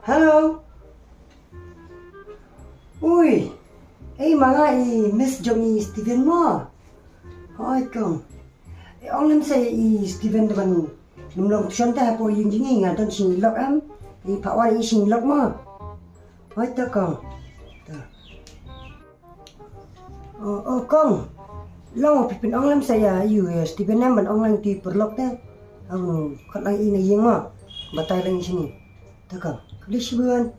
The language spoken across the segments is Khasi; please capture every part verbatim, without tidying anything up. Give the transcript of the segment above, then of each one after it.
Hello. Ui. Ei, ma nga i miss jong i Steven mo. Hoi kong. Ei, ong lem sa i Steven te ban nym long tuition te hapoh ïing jong ngi, nga don shin lok em. I pa wan i shin lok mo. Hoi to kong. To. Oh, oh, kong. Long phi pyn-ong lem sa ïa u, ïa Steven em ban ong lang ti pyrlok te. Aw, khot lang i na ïing mo. Batai lang i shini. Te kong. Khublei shibun.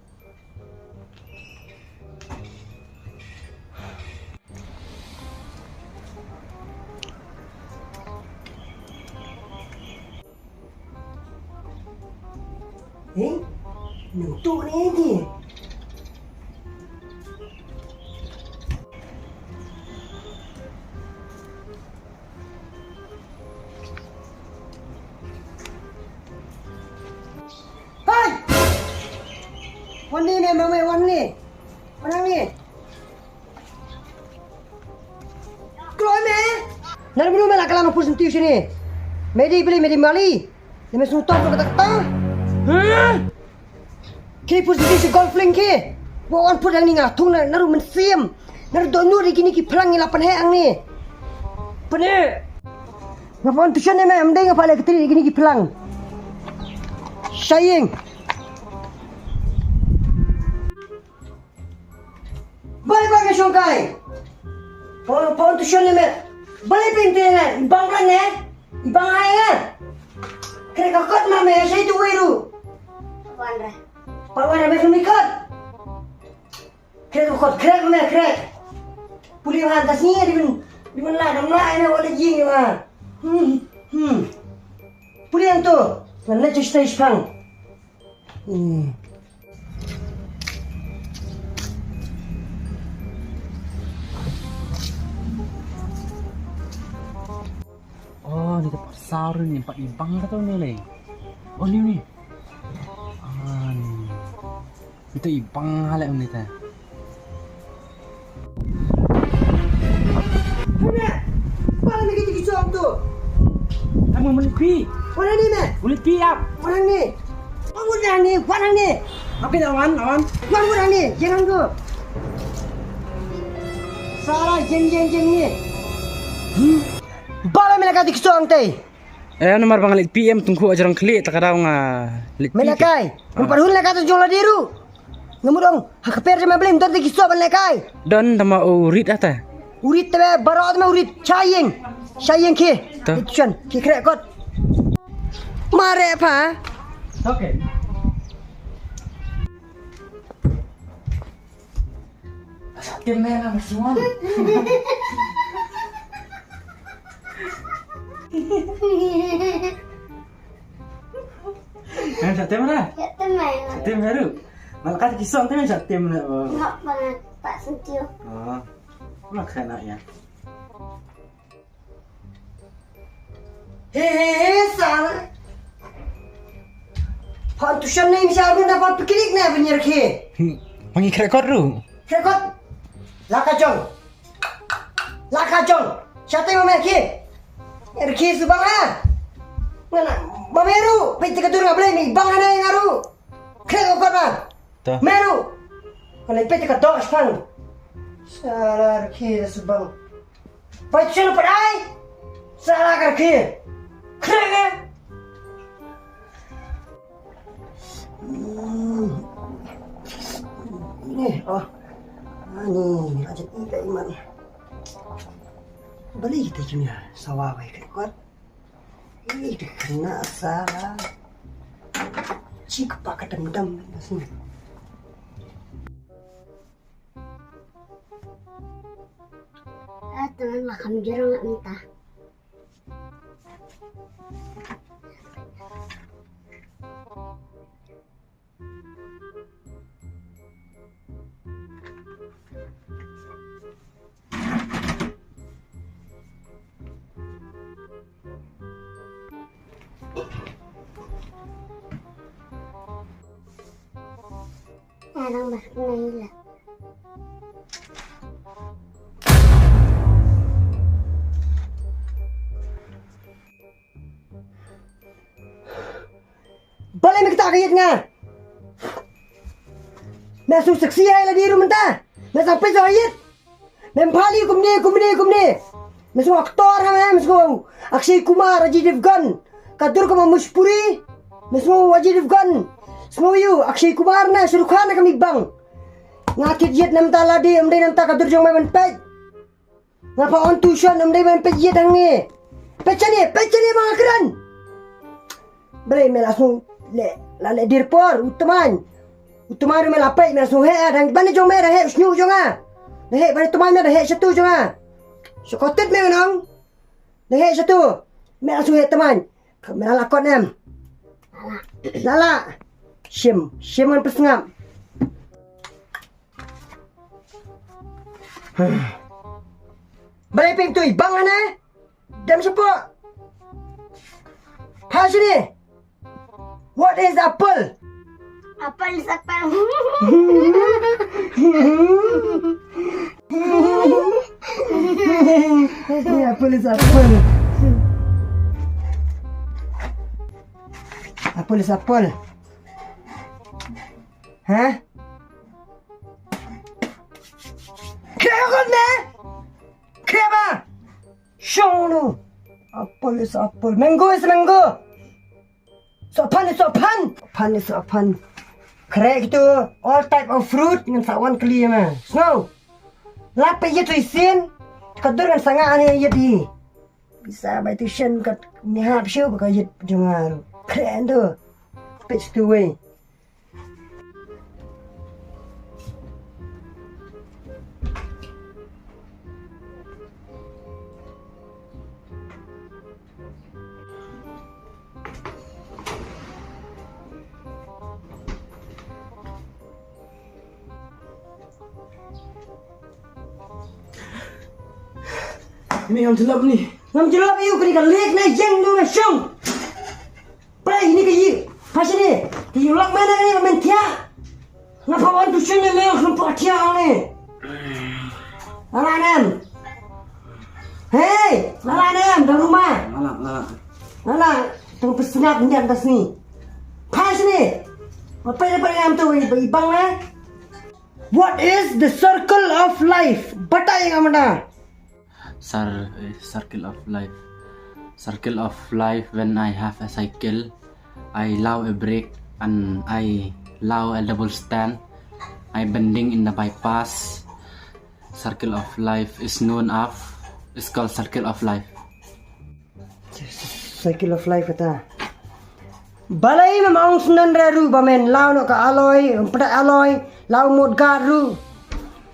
Hei, nang tu ni di. Hai! Wan ni me, ma me, wan ni. Wan ni. Kloi me. Nar minu me la kalam pus ntiu sini. Me di beli, me di mali. Ni me sunu tok kata kata. Hah? Ki pus ntiu si golf link ki. Wa wan put yang ni nga tung na naru men siem. Naru donu di kini ki pelang ni lapan he ang ni. Pene. Nga phone tuition ni me, am dei nga pale ketri di kini ki pelang. Saying. Bali bali shongkai. Pon pon tu shon me. Bali pin te ne. Bang kan ne. Bang ai ne. Kre ka kot ma me shai tu weru. Wan re. Pa wan re me sumi kot. Kre ka kot kre me kre. Puli wan tas ni di bin di bin la dam la ai ne wala jing wa. Hmm hmm. Puli ang tu. Ngan le just stay strong. Hmm. Oh, ni ka parsaw rin ni pat ibang ka tu ni le. Oh, ni ni. Ah, ni. Itu ibang hale ni ta. Hei, me! Bala me kiti ki song tu. Kamu melipi. Mana ni, me? Melipi ap. Mana ni? Kamu dah ni, mana ni? Apa lawan, lawan? Kamu dah ni, jangan tu. Salah jeng jeng jeng ni. Hmm? Bala me la kati ki song te. Eh, namar bang lit P M tungku ajarang klik tak ada nga lit. Me la kai. Namar hun la kata jong la diru. Nga mut ong, ha ka per jong me Blei, ym don te ki soh ban lehkai. Don tama u rit ata. U rit te baroh tama u rit, sha ïing. Sha ïing ki. To. Rit shan, ki khreh kot. Mare pha. Okay. Tim me na masuan. Kan sa tim na? Ya, tim me. Sa tim me ru. Malaikat ki song tim sa tim na. Ngap banget, Pak Sentio. Oh. Mak sana ya. He he he sal. Phan tu shan nei misal gun dapat piknik na benyar ke. Mangi krekot ru. Krekot. Laka jong. Laka jong. Sate ma me ke. Rkhi subang ha. Ngana. Ba meru. Pe tika dur nga Blei mi bang ana ngaru. Krekot ba. To. Meru. Ngana pe tika dok spang. Sala rkhi subang. Pachun padai. Sala rkhi. Krekot. Ni, oh. Ani, aja ida iman. Bali kita kimia sawa bai krekot. Ih, dah kena salah. Cik pakai dendam sini. Ah, teman makan jeruk entah. Arang bah kena ila. Balei me kata ka ïit nga? Te su seksi hai lade ruh mynta. Me sa peit sa hait. Mem phali kumne, kumne, kumne. Me sngew actor ha me, me sngew Akshay Kumar, Ajay Devgan. Ka dur ka Amrish Puri. Me sngew Ajay Devgan. Sngew ïa u Akshay Kumar na Shah Rukh Khan na ka mi bang. Nga thied ïit namta lade, ym dei namta ka dur jong me ban peit. Nga pha on tuition, ym dei ban peit ïit hangne. Peit shane, peit shane ba nga kren. Balei me la sngew leh, la leh dir por, u tmaiñ. U tmaiñ ruh me la peit, me la sngew heh, dang ban jong me, dang heh u shñiuh jong nga. Dang heh ban tmaiñ me, dang heh shatu jong nga. Shu kotit me ngan ong. Dang heh shatu. Me la sngew heh tmaiñ. Me la la kot em. La la. Shim, shim ngan pyrsngap. Balei phi tu i bang hane? Dem shapoh. Ha shini. What is apple? Apple is apple. Apple is apple. Apple is apple. Hah? Kre ko ne? Kre ba? Shong nu. Apple is apple. Mango is mango. Sohphan is sohphan. Sohphan is sohphan. Kre kitu all type of fruit ngan sa wan kli ma. Sngew. Lap ïa tu isin. Ka dur ngan sa nga ani ïa di. Pisa bai tuition kat ni hap shu ba ka ïit jong nga ruh. Kren tu. Page two wei. Ni ngam jyllop ni. Ngam jyllop ïa u kane ka lek ne ïeng tu me shong. Prai ni ka yi. Pha shini. Ki yu lok mena ni ba men thiah. Nga pha wan tu shini ne khum pha thiah ni. Ala nem. Hey, ala nem dang rumah. Ala, ala. Ala, tang pesngap nyan tas ni. Pha shini. Apa ya apa yang tu i bang eh? What is the circle of life? Batai ka mana? Sir, eh, circle of life. Circle of life, when I have a cycle, I allow a brake and I allow a double stand. I bending in the bypass. Circle of life is known of, is called circle of life. Circle of life kata. Balai mem ong snan ra ruh ba men law noh ka aloi, pyndat aloi, law mut gat ruh.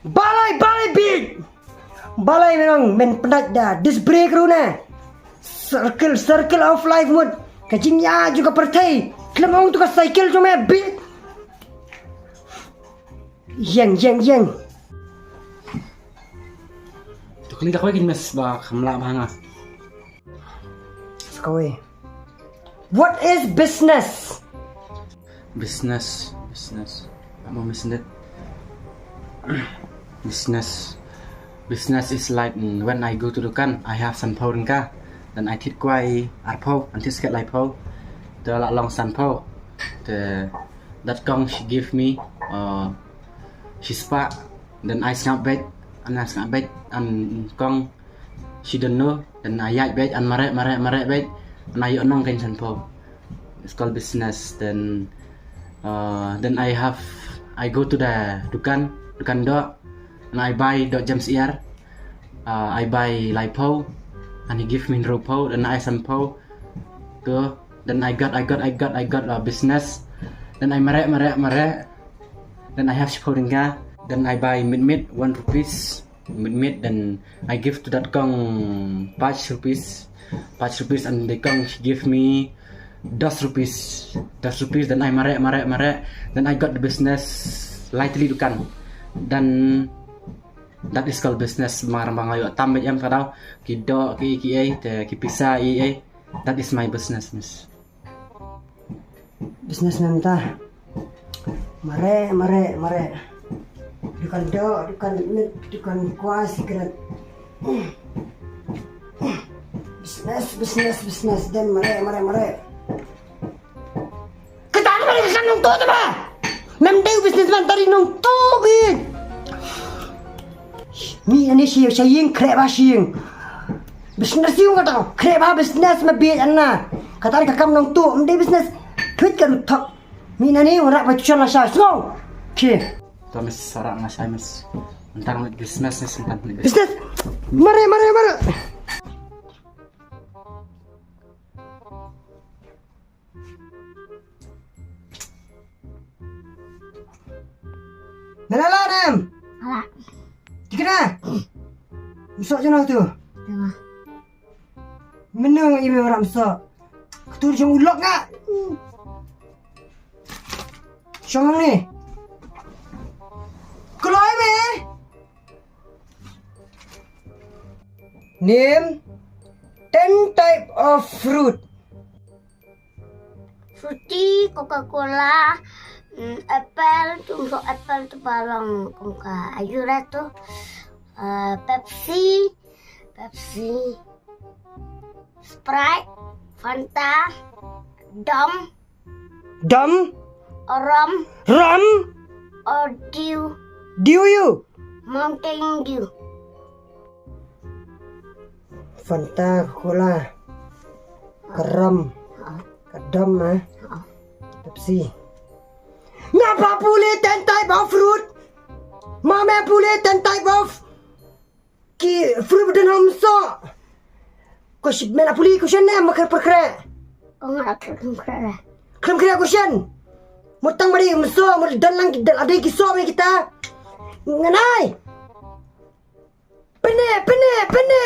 Balai, balai bit. Balai men ong men pyndat da disc brake ruh na. Circle, circle of life mut. Ka jingïa ju ka pyrthei. Klem ong tu ka cycle ju me bit. Ïeng, ïeng, ïeng. To kali da kawei kin mes ba kham lah ba nga. Kawei. What is business? Business, business. Amo business. Business. Business is like, mm, when I go to dukan, I have san phew tyngka. Then I thied kwai ar phew, and thied skhet lai phew. Te la long san phew. Te that kong she give me, uh, shispah. Then I sngap beit, and I sngap beit, and kong she don't know. Then I ïaid beit, and mareh, mareh, mareh beit, and I ïoh nong kein san phew. It's called business. Then, uh, then I have, I go to the dukan, dukan doh, and I buy doh James Ear. Uh, I buy lai phew, and he give me hynriew phew, then I san phew. Go, then I got, I got, I got, I got a business. Then I mareh, mareh, mareh. Then I have shi phew tyngka. Then I buy meat, meat, one rupees. Meat, meat, then I give to that kong five rupees. Five rupees, and the kong she give me dos rupees. Dos rupees, then I mareh, mareh, mareh. Then I got the business, lai tylli dukan. Then that is called business. Mar ba nga ïoh tam beit em ka daw. Ki doh, ki, ki ei, te ki pisa ei, ei. That is my business, miss. Business mynta. Mareh, mareh, mareh. Dukan doh, dukan mit, dukan kwai, cigarette. Business, business, business. Then mareh, mareh, mareh. Kita ni mareh business nung tu tu ba. Mem dei u businessman tari nong tu bit. Mi ani shi shi ying kre ba shi ying. Business yung kata kre ba business ma bit anna. Kata ka kam nong tu mem dei business. Tweet ka thok. Mi nani ora ba tuition la sha. Sngo. Ki. To mes sara nga shai mes. Entar mes business ni sempat ni. Business. Mare mare mare. Nalala nem. Ala. Tikna. Usok jeno tu. Tengah. Menung ime ora mesok. Ketur jong ulok nga. Jong ni. Keloi me. Name ten type of fruit. Fruity, Coca-Cola, mm, apple, tum so apple tu balong kong ka ayura tu, uh, Pepsi, Pepsi, Sprite, Fanta, Dom, Dom, Rum, Rum, or Dew, Dew you, Mountain Dew. Fanta, Cola, ka rum, ka dam, eh? Pepsi. Nga ba pule ten type of fruit. Ma me pule ten type of ki fruit ba don hom so. Ko shi mena pule ko shen ne ma kre per kre. Ko nga kre kre. Kre kre ko shen. Mo tang mari mo so mo don lang dal ade ki so me kita. Nganai. Pene, pene, pene.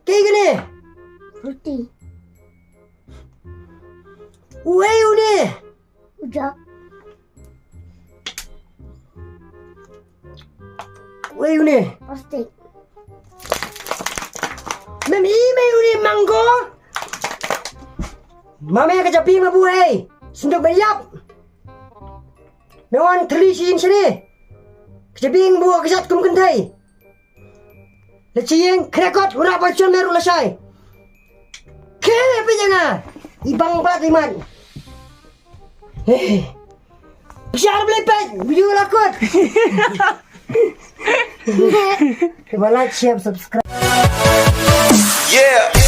Kei gane. Roti. Uei une. Uja. Uei une. Plastik. Mem i mei une mango. Mame ka japi ma bu hei. Sendok meriap. Me wan thli shi yin shane. Kjabing bu kjat kum kynthei. La chiyeng krekot ura ba chon meru la shai. Ke pe janga. Ibang bat iman. Hei. Pishar beli pet video lakot. Ke ba like, share, subscribe. Yeah.